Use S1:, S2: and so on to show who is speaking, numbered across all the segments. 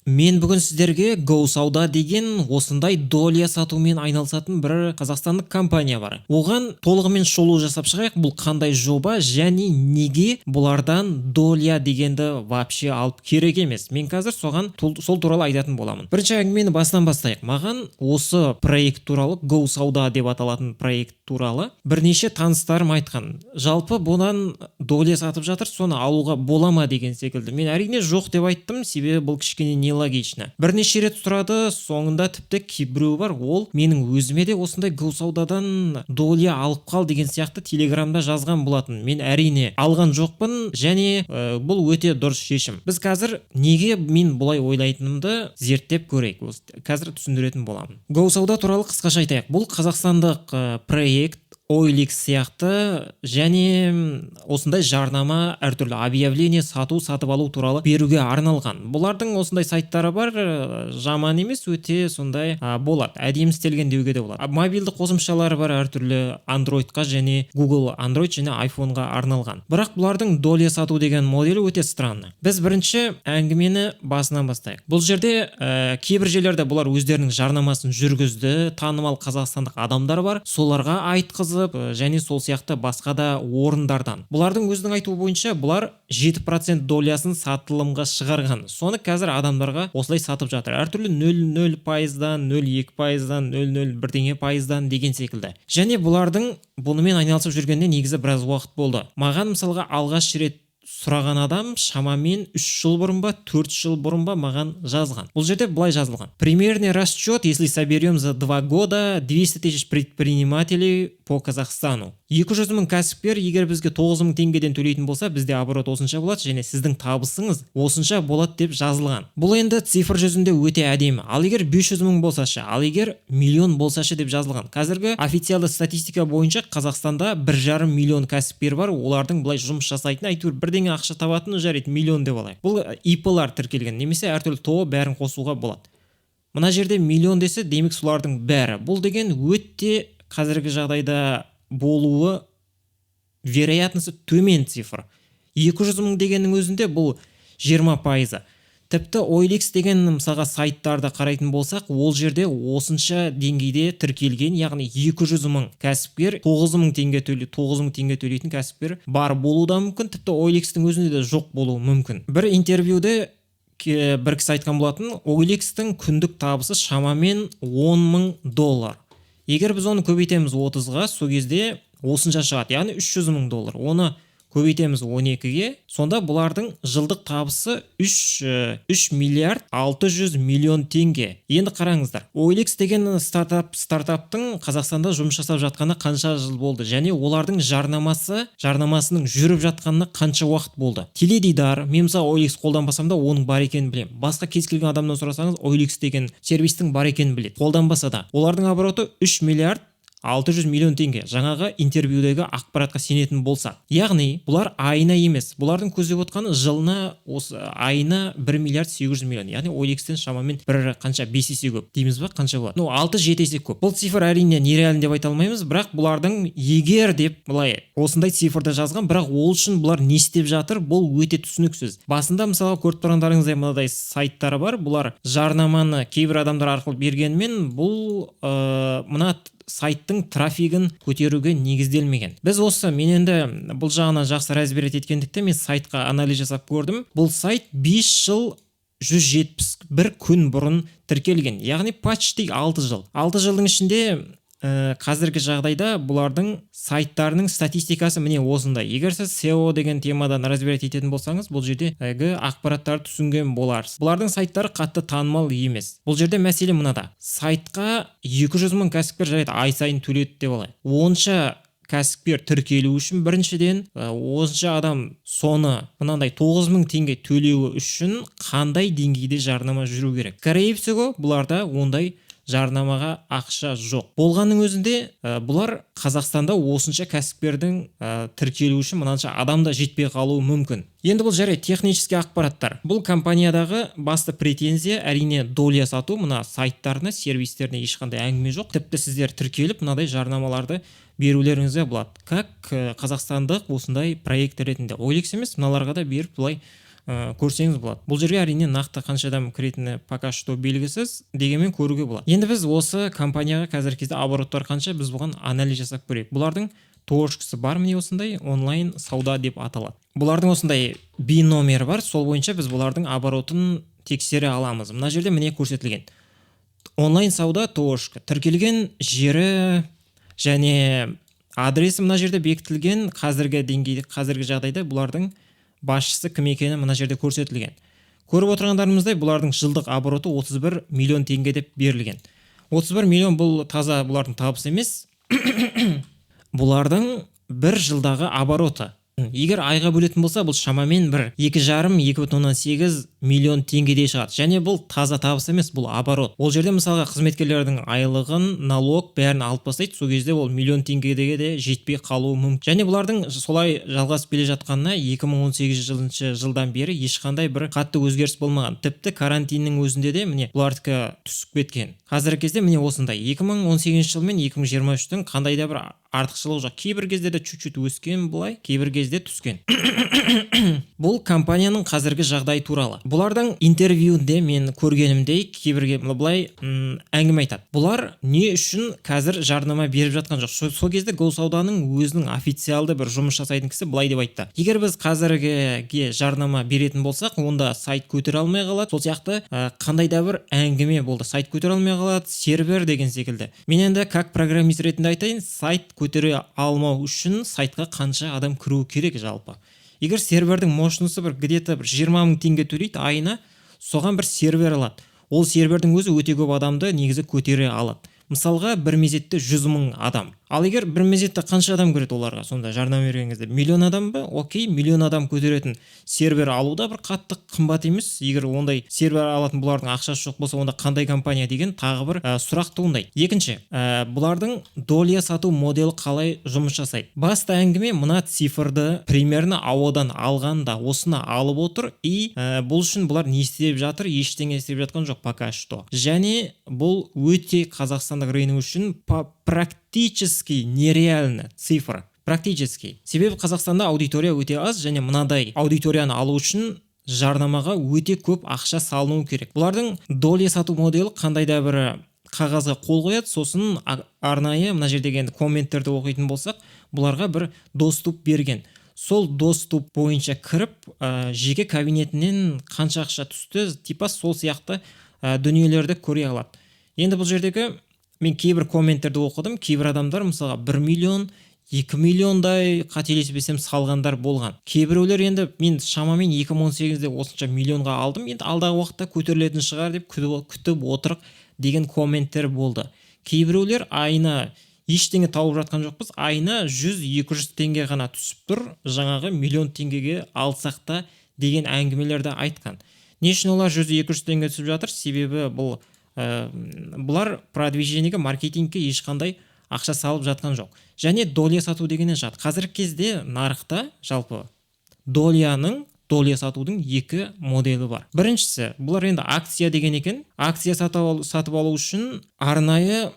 S1: Мен бүгін сіздерге Go Сауда деген осындай доля сатумен айналысатын бір қазақстандық компания бар. Оған толығымен шолу жасап шығайық. Бұл қандай жоба және неге бұлардан доля дегенді вообще алып керек емес? Мен қазір соған сол туралы айтатын боламын. Бірінші әңгімені басынан бастайық. Маған осы проект туралы, Go Сауда деп аталатын проект туралы бірнеше таныстарым айтқан. Жалпы бұдан доля сатып жатыр, соны алуға бола ма деген секілді. Мен, әрине, жоқ деп айттым, себебі бұл кішкене нелогично. Бірнеше рет сұрады, соңында тіпті кейбіреу бар, ол менің өзіме де осындай Go Саудадан доля алып қал деген сияқты Телеграмда жазған болатын. Мен, әрине, алған жоқпын және бұл өте дұрыс шешім. Біз қазір неге мен бұлай ойлайтынымды зерттеп көрейік. Қазір түсіндіретін боламын. Go Сауда туралы қысқаша айтайық. Бұл қазақстандық проект, OLX сияқты және осындай жарнама, әртүрлі объявление, сату, сатып алу туралы беруге арналған. Бұлардың осындай сайттары бар, жаман емес, өте сондай болады, әдемі істелген деуге де болады. Мобильді қосымшалары бар әртүрлі Андроидқа және Google Android және айфонға арналған. Бірақ бұлардың доля сату деген моделі өте странно. Біз бірінші әңгімені басынан бастайық. Бұл жерде кейбір жерлерде бұлар өздерінің жарнамасын жүргізді, танымал қазақстандық адамдар бар, соларға айтқызып және сол сияқты басқа да орындардан. Бұлардың өзінің айтуы бойынша, бұлар 7% долясын сатылымға шығарған. Соны қазір адамдарға осылай сатып жатыр. Әртүрлі 0,0 пайыздан, 0,2 пайыздан, 0,0 бірдеңе пайыздан деген секілді. Және бұлардың бұнымен айналысып жүргеніне негізі біраз уақыт болды. Маған, мысалға, алғаш рет сұраған адам шамамен 3 жыл бұрын ба, 4 жыл бұрын ба маған жазған. Бұл жерде былай жазылған: «Примерный расчет, если соберем за 2 года 200 тысяч предпринимателей по Казахстану». 200 мың кәсіпкер егер бізге 9 мың теңгеден төлейтін болса, бізде оборот осынша болады және сіздің табысыңыз осынша болады деп жазылған. Бұл енді цифр жүзінде өте әдемі. Ал егер 500 мың болса ше, ал егер миллион болса ше деп жазылған. Қазіргі официалды статистика бойынша Қазақстанда 1,5 миллион кәсіпкер бар. Олардың былай жұмыс жасайтын, әйтеуір бірдеңе ақша табатыны, жарайды, миллион деп алайық. Бұл ИП-лар тіркелген немесе әртүрлі ТОО, бәрін қосуға болады. Мына жерде миллион десе, демек, солардың бәрі. Бұл деген өте қазіргі жағдайда болуы вероятності төмен цифр. 200 мың дегеннің өзінде бұл 20%-ы. Тіпті OLX деген, мысалға, сайттарды қарайтын болсақ, ол жерде осынша деңгейде тіркелген, яғни 200 мың кәсіпкер, 9 мың теңге төле, 9 мың теңге төлейтін кәсіпкер бар болуы да мүмкін, тіпті OLX-тің өзінде де жоқ болуы мүмкін. Бір интервьюде бір кісі айтқан болатын: OLX-тің күндік табысы шамамен 10 мың доллар. Егер біз оны көбейтеміз 30-ға, сол кезде осынша шығады, яғни 300 мың доллар. Оны көбейтеміз 12-ге, сонда бұлардың жылдық табысы 3 миллиард 600 миллион теңге. Енді қараңыздар, OLX деген стартаптың Қазақстанда жұмыс жасап жатқанына қанша жыл болды және олардың жарнамасының жүріп жатқанына қанша уақыт болды? Теледидар, мен, мысалы, OLX қолданбасам да, оның бар екенін білемін. Басқа кез келген адамнан сұрасаңыз, OLX деген сервистің бар екенін біледі, қолданбаса да. Олардың обороты 3 миллиард 600 миллион теңге, жаңағы интервьюдегі ақпаратқа сенетін болсақ. Яғни бұлар айына емес, бұлардың көздеп отқаны жылына, осы айына 1 миллиард 800 миллион, яғни OLX-тен шамамен бір қанша, 5 есе көп дейміз ба, қанша болады, ну, 6-7 есе көп. Бұл цифр, әрине, нереально деп айта алмаймыз, бірақ бұлардың егер деп былай осындай цифрда жазған. Бірақ ол үшін бұлар не істеп жатыр, бұл өте түсініксіз. Басында, мысалға, көріп тұрғандарыңыздай, мынадай сайттары бар. Бұлар жарнаманы кейбір адамдар арқылы бергенімен, бұл мына сайттың трафигін көтеруге негізделмеген. Біз осы, мен енді бұл жағынан жақсы разбирать еткендіктен, мен сайтқа анализ жасап көрдім. Бұл сайт 5 жыл 171 күн бұрын тіркелген, яғни почти 6 жыл. 6 жылдың ішінде қазіргі жағдайда бұлардың сайттарының статистикасы міне осындай. Егер сіз SEO деген темадан разбирать ететін болсаңыз, бұл жердегі ақпараттарды түсінген боларсыз. Бұлардың сайттары қатты танымал емес. Бұл жерде мәселе мынада: сайтқа 200 мың кәсіпкер, жарайды, ай сайын төледі деп алайық. Онша кәсіпкер тіркелу үшін, біріншіден, осынша адам соны мынандай 9 мың теңге төлеуі үшін қандай деңгейде жарнама жүру керек? Скорее всего, бұларда ондай жарнамаға ақша жоқ болғанның өзінде, бұлар Қазақстанда осынша кәсіпкердің тіркелу үшін мынанша адам да жетпей қалуы мүмкін. Енді бұл, жарайды, технический ақпараттар. Бұл компаниядағы басты претензия, әрине, доля сату. Мына сайттарына, сервистеріне ешқандай әңгіме жоқ. Тіпті сіздер тіркеліп, мынадай жарнамаларды берулеріңізге болады, как қазақстандық осындай проект ретінде. OLX емес, мыналарға да беріп, былай Көрсеңіз болады. Бұл жерге, әрине, нақты қанша адам кіретіні пока что белгісіз, дегенмен көруге болады. Енді біз осы компанияға, қазіргі кезде обороттар қанша, біз бұған анализ жасап көрейік. Бұлардың ТООшкасы бар, міне, осындай Онлайн сауда деп аталады. Бұлардың осындай БИН номері бар, сол бойынша біз бұлардың оборотын тексере аламыз. Мына жерде, міне, көрсетілген Онлайн сауда ТООшка, тіркелген жері және адресі мына жерде бекітілген. Қазіргі деңгейде, қазіргі жағдайда бұлардың басшысы кім екені мына жерде көрсетілген. Көріп отырғандарымыздай, бұлардың жылдық обороты 31 миллион теңге деп берілген. 31 миллион — бұл таза бұлардың табысы емес, бұлардың бір жылдағы обороты. Егер айға бөлетін болса, бұл шамамен бір 2,5, 2,8 миллион теңгедей шығады. Және бұл таза табыс емес, бұл оборот. Ол жерде, мысалға, қызметкерлердің айлығын, налог, бәрін алып тастайды. Сол кезде ол миллион теңгеге де жетпей қалуы мүмкін. Және бұлардың солай жалғасып келе жатқанына 2018 жылдан бері ешқандай бір қатты өзгеріс болмаған. Тіпті карантиннің өзінде де, міне, бұлардікі түсіп кеткен. Қазіргі кезде, міне, осындай 2018 жыл мен 2023-тің қандай да бір артықшылығы жоқ. Кейбір кездерде чуть чуть өскен былай, кейбір кезде түскен. Бұл компанияның қазіргі жағдайы туралы. Бұлардың интервьюінде мен көргенімдей, кейбірге былай әңгіме айтады: бұлар не үшін қазір жарнама беріп жатқан жоқ. Сол кезде Го Сауданың өзінің официалды бір жұмыс жасайтын кісі былай деп айтты: егер біз қазіргіге жарнама беретін болсақ, онда сайт көтере алмай қалады. Сол сияқты қандай да бір әңгіме болды, сайт көтере алмай қалады, сервер деген секілді. Мен енді как программист ретінде айтайын: сайт көтере алмау үшін сайтқа қанша адам кіруі керек жалпы? Егер сервердің мощності бір где то бір 20 000 теңге төлейді айына, соған бір сервер алады. Ол сервердің өзі өте көп адамды негізі көтере алады, мысалға, бір мезетте 100 000 адам. Ал егер бір мезетте қанша адам кіреді оларға сонда жарнама берген кезде? Миллион адам ба? Окей, миллион адам көтеретін сервер алу да бір қатты қымбат емес. Егер ондай сервер алатын бұлардың ақшасы жоқ болса, онда қандай компания деген тағы бір сұрақ туындайды. Екінші, бұлардың доля сату моделі қалай жұмыс жасайды? Басты әңгіме мына цифрды примерно ауадан алғанда осыны алып отыр. И бұл үшін бұлар не істеп жатыр? Ештеңе істеп жатқан жоқ пока что. Және бұл өте қазақстандық рынок үшін практически нереально цифра, практически. Себебі Қазақстанда аудитория өте аз және мынадай аудиторияны алу үшін жарнамаға өте көп ақша салыну керек. Бұлардың доля сату моделі: қандай да бір қағазға қол қояды, сосын арнайы мына жердегі енді комменттерді оқитын болсақ, бұларға бір доступ берген. Сол доступ бойынша кіріп, жеке кабинетінен қанша ақша түсті, типа сол сияқты дүниелерді көре алады. Енді бұл жердегі мен кейбір комменттерді оқыдым. Кейбір адамдар, мысалға, 1 миллион, 2 миллиондай, қателеспесем, салғандар болған. Кейбіреулер енді мен шамамен 2018-де осынша миллионға алдым, енді алдағы уақытта көтерілетін шығар деп күтіп отырық деген комменттер болды. Кейбіреулер айына ештеңе тауып жатқан жоқпыз, айына 100-200 теңге ғана түсіп тұр, жаңағы миллион теңгеге алсақ та деген әңгімелерді айтқан. Не үшін олар 100-200 теңге түсіп жатыр? Себебі бұл бұлар продвижениеге, маркетингке ешқандай ақша салып жатқан жоқ. Және доля сату дегеннен шығады. Қазіргі кезде нарықта жалпы доля сатудың екі моделі бар. Біріншісі, бұлар енді акция деген екен. Акция сатып алу үшін арнайы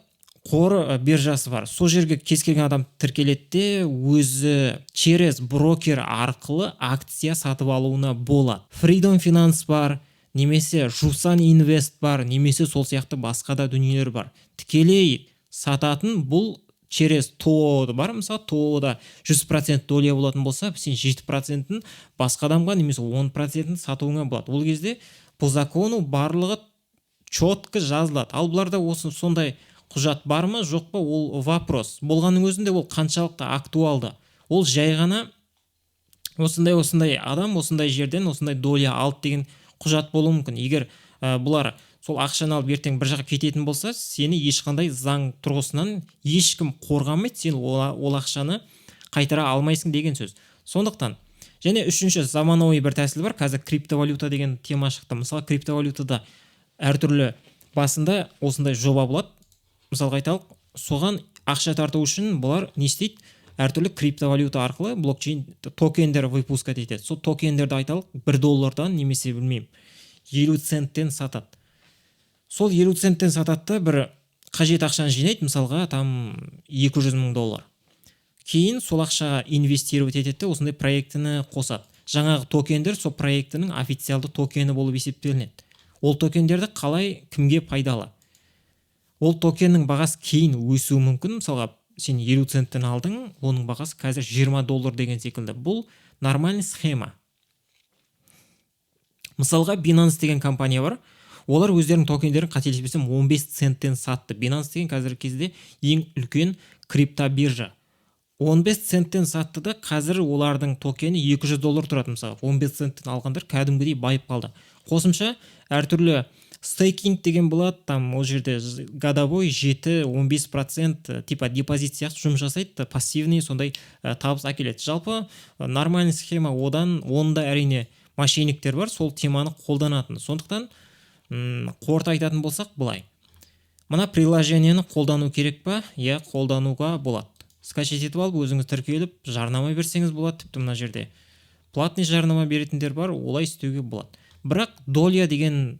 S1: қор биржасы бар. Сол жерге кез келген адам тіркеледі де, өзі через брокер арқылы акция сатып алуына болады. Freedom Finance бар немесе Жусан Инвест бар, немесе сол сияқты басқа да дүниелер бар тікелей сататын. Бұл через ТОО бар. Мысалы, ТОО да 100% доля болатын болса, сен 7%-ін басқа адамға немесе 10%-ін сатуыңа болады. Ол кезде по закону барлығы четко жазылады. Ал бұларда осы сондай құжат бар ма, жоқ па, ол вопрос. Болғанның өзінде ол қаншалықты актуалды? Ол жай ғана осындай осындай адам осындай жерден осындай доля алды деген құжат болуы мүмкін. Егер бұлар сол ақшаны алып, ертең бір жаққа кететін болса, сені ешқандай заң тұрғысынан ешкім қорғамайды, сен ол ақшаны қайтара алмайсың деген сөз. Сондықтан және үшінші заманауи бір тәсіл бар. Қазір криптовалюта деген тема шықты. Мысалы, криптовалютада әртүрлі басында осындай жоба болады, мысалға айталық. Соған ақша тарту үшін бұлар не істейді? Әртүрлі криптовалюта арқылы блокчейн токендер выпускать етеді. Сол токендерді, айталық, 1 доллардан немесе, білмеймін, 50 центтен сатады. Сол 50 центтен сатады да, бір қажет ақшаны жинайды, мысалға, там 200 000 доллар. Кейін сол ақшаға инвестировать етеді де, осындай проектіні қосады. Жаңағы токендер сол проектінің официалды токені болып есептелінеді. Ол токендерді қалай, кімге пайдалы? Ол токеннің бағасы кейін өсуі мүмкін. Мысалға, сен 50 центтен алдың, оның бағасы қазір 20 доллар деген секілді. Бұл нормальный схема. Мысалға, Binance деген компания бар. Олар өздерінің токендерін, қателеспесем, 15 центтен сатты. Binance деген қазіргі кезде ең үлкен криптобиржа. 15 центтен сатты да, қазір олардың токені 200 доллар тұрады. Мысалы, 15 центтен алғандар кәдімгідей байып қалды. Қосымша әртүрлі стейкинг деген болады, там ол жерде годовой 7-15% типа депозит сияқты жұмыс жасайды, пассивный сондай табыс әкеледі. Жалпы нормальный схема. Одан онда, әрине, мошенниктер бар сол теманы қолданатын. Сондықтан қорыта айтатын болсақ, былай: мына приложениені қолдану керек па? Иә, қолдануға болады. Скачать етіп алып, өзіңіз тіркеліп, жарнама берсеңіз болады. Тіпті мына жерде платный жарнама беретіндер бар, олай істеуге болады. Бірақ доля деген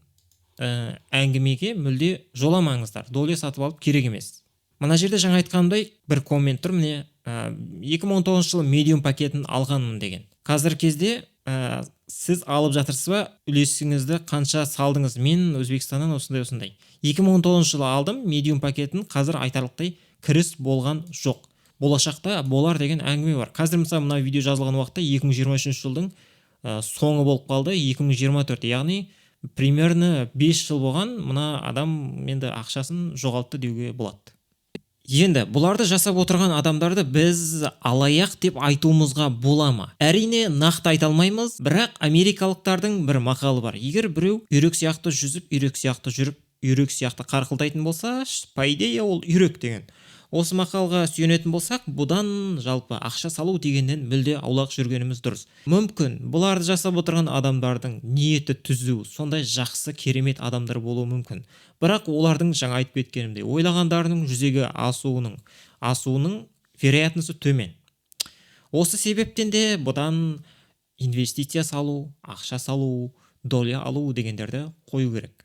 S1: әңгімеге мүлде жоламаңыздар. Доля сатып алып керек емес. Мына жерде жаңа айтқанымдай бір коммент тұр, міне, 2019 жылы медиум пакетін алғанмын деген. Қазіргі кезде сіз алып жатырсыз ба? Үлесіңізді қанша салдыңыз? Мен Өзбекстаннан осындай осындай 2019 жылы алдым медиум пакетін, қазір айтарлықтай кіріс болған жоқ, болашақта болар деген әңгіме бар. Қазір, мысалы, мына видео жазылған уақытта 2023 жылдың соңы болып қалды, 2024, яғни примерно 5 жыл болған. Мына адам енді ақшасын жоғалтты деуге болады. Енді бұларды жасап отырған адамдарды біз алаяқ деп айтуымызға бола ма? Әрине, нақты айта алмаймыз, бірақ америкалықтардың бір мақалы бар: егер біреу үйрек сияқты жүзіп, үйрек сияқты жүріп, үйрек сияқты қарқылдайтын болса, по идее ол үйрек деген. Осы мақалға сүйенетін болсақ, бұдан, жалпы ақша салу дегеннен мүлде аулақ жүргеніміз дұрыс. Мүмкін, бұларды жасап отырған адамдардың ниеті түзу, сондай жақсы, керемет адамдар болуы мүмкін, бірақ олардың жаңа айтып кеткенімдей ойлағандарының жүзеге асуының вероятності төмен. Осы себептен де бұдан инвестиция салу, ақша салу, доля алу дегендерді қою керек.